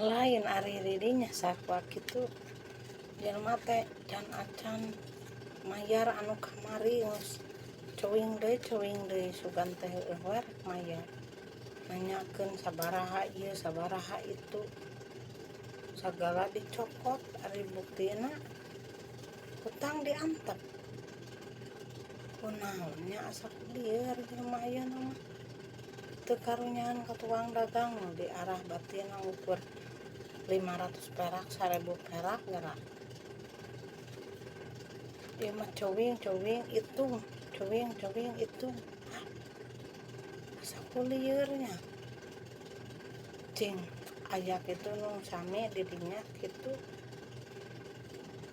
Lain ari didinya sarua kitu jelema teh can acan mayar anu kamari geus cuing deui sugan teh heueuh we rek mayar. Nanyakeun sabaraha ieu, sabaraha itu, sagala dicokot, ari buktina hutang diantep. Kunaon nya, asa lieur jelema ayeuna mah. Teu karunyaan ka tukang dagang nu diarah batina ngukur 500 perak, 1000 perak geura. Ieu mah cuing cuing itung, cuing cuing itung. Ah, asa ku lieur nya. Cing aya kitu nu sami di dinya kitu.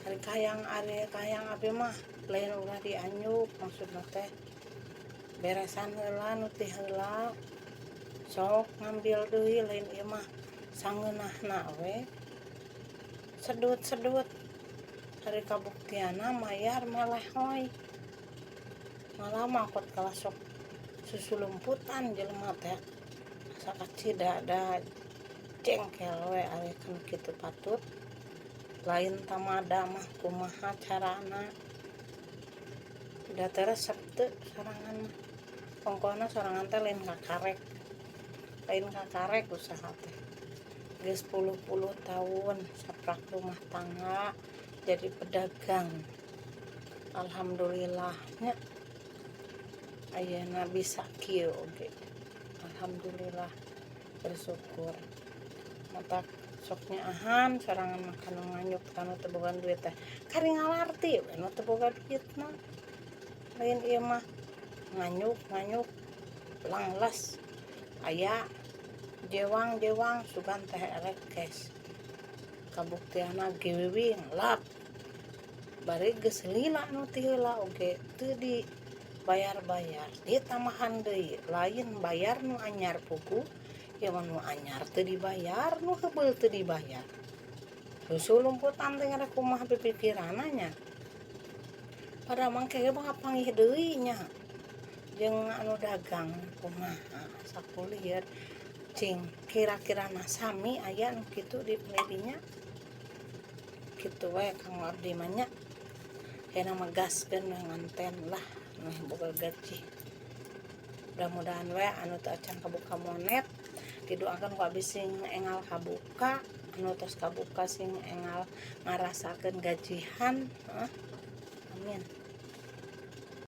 Ari kahayang abi mah lain ulah dianjuk, maksudna teh beresan heula nu ti heula, sok ngambil deui. Lain ieu mah sangeunahna we sedut-sedut, ari kabuktianna mayar melehoy. Malah mah kot kalah sok susulumputan jelema teh, asa kacida da jengkel we. Ari kan kitu patut lain tamada mah, kumaha carana? Da teu resep teu sorangan mah. Ongkohna sorangan teh lain kakarek, lain kakarek usaha teh. Geus puluh-puluh tahun saprak rumah tangga jadi pedagang. Alhamdulillah nya, ayeuna bisa kieu oge. Alhamdulillah, bersyukur. Matak sok nyaahan sorangan mah kanu nganyuk kanu teu boga duit teh. Kari ngalarti we nu teu boga duit mah. Lain ieu mah nganyuk nganyuk langles aya jewang-jewang sugan teh erek cash. Kabuktianna gewiwing lap. Bari geus lila nu ti heula oge teu dibayar-bayar, ditambahan deui. Lain bayar nu anyar puguh, ieu mah nu anyar teu dibayar, nu heubeul teu dibayar. Susulumputan teh rek kumaha pipikiranna nya. Padahal mah engke bakal panggih deui nya jeung anu dagang, kumaha asa kulieur. Cing kira-kirana sami aya nu kitu di dinya? Kitu we kanggo abdi mah nya. Ayeuna mah gaskeun we ngonten lah, meh boga gaji. Mudah-mudahan we anu teu acan kabuka monet didoakeun ku abdi sing enggal kabuka, anu tos kabuka sing enggal ngarasakeun gajihan, heuh. Amin.